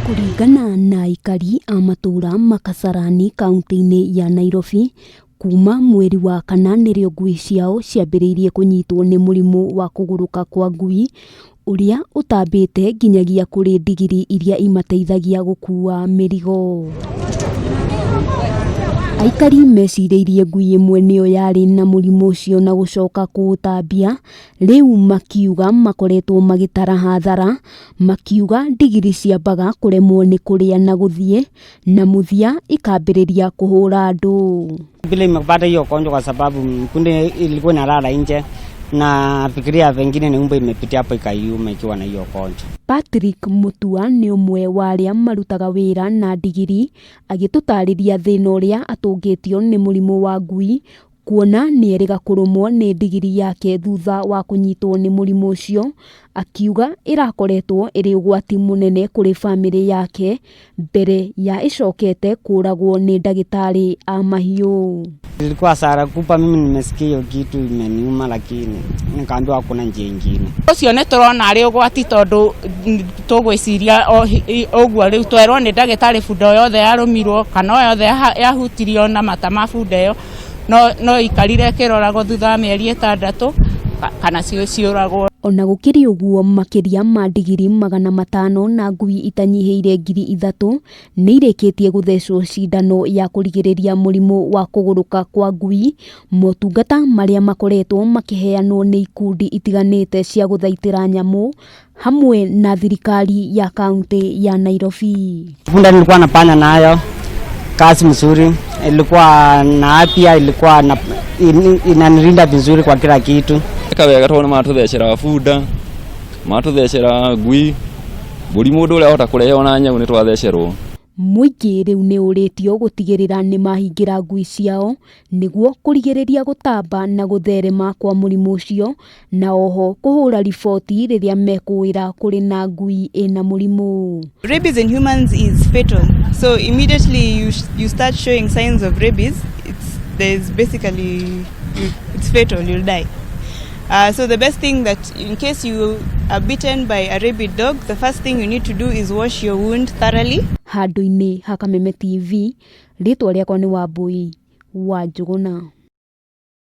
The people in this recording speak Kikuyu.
Kũringana na aikari a matũũra ma Kasarani kaunti-inĩ ya Nairobi, kuma mweri wa kana nĩrĩo ngui ciao ciambĩrĩirie kũnyitwo nĩ mũrimũ wa kũgũrũka kwa ngui, ũrĩa ũtambĩte nginyagia kũrĩ ndigiri iria imateithagia gũkua mĩrigo. Aikari mecirĩirie ngui ĩmwe nĩyo yarĩ na mũrimũ ũcio na gũcoka kũũtambia, rĩu makiuga makoretwo magĩtara hathara, makiuga ndigiri ciambaga kũremwo nĩ kũrĩa na gũthiĩ, na mũthia ikambĩrĩria kũhũra andũ. Vile imepata hiyo ugonjwa kwa sababu punda ilikuwa inalala nje na fikiria pengine ni umbwa imepitia hapo ikaiuma ikiwa na hiyo ugonjwa. Patrick Mutua nĩ ũmwe wa arĩa marutaga wĩra na ndigiri, agĩtũtarĩria thĩna ũrĩa atũngĩtio nĩ mũrimũ wa ngui, kuona nĩ erĩga kũrũmwo nĩ ndigiri yake thutha wa kũnyitwo nĩ mũrimũ ũcio, akiuga ĩrakoretwo ĩrĩ ũgwati mũnene kũrĩ bamĩrĩ yake mbere ya ĩcokete kũragwo nĩ ndagĩtarĩ a mahiũ. Ilikuwa hasara kubwa, mimi nimesikia hiyo kitu imeniuma, lakini nikaambiwa hakuna njia ingine. Ũcio nĩ tũrona arĩ ũgwati tondũ tũgwĩciria ũguo rĩu twerwo nĩ ndagĩtarĩ bunda o yothe yarũmirwo kana o yothe yahutirio na mata ma bunda ĩyo no ikarire ĩkĩroragwo thutha wa mĩeri 6 kana ciũragwo. Ona gũkĩrĩ ũguo, makĩria ma ndigiri 500 na ngui itanyihĩire 3000 nĩ irĩkĩtie gũthecwo cindano ya kũrigĩrĩria mũrimũ wa kũgũrũka kwa ngui, motungata marĩa makoretwo makĩheanwo nĩ ikundi itiganĩte cia gũthaitĩra nyamũ hamwe na thirikari ya kaunti ya Nairobi. Punda nilikuwa nafanya nayo kazi mzuri, ilikuwa na afya, ilikuwa na, inanilinda vizuri kwa kila kitu. Eka wega tondũ nĩ matũthecera bunda, matũthecera ngui, mbũri mũndũ ũrĩa ahota kũrehe ona nyau nĩ twathecerwo. Mũingĩ rĩu nĩ ũrĩtio gũtigĩrĩra nĩ mahingĩra ngui ciao nĩguo kũrigĩrĩria gũtamba na gũtherema kwa mũrimũ ũcio, na oho kũhũra riboti rĩrĩa mekũĩra kũrĩ na ngui ĩna mũrimũ. Rabies in humans is fatal. So immediately you start showing signs of rabies, it's there's basically you, it's fatal. You'll die. So the best thing that in case you are bitten by a rabid dog, the first thing you need to do is wash your wound thoroughly. Handũ-inĩ ha Kameme TV, rĩtwa rĩakwa nĩ Wambui wa Njũgũna.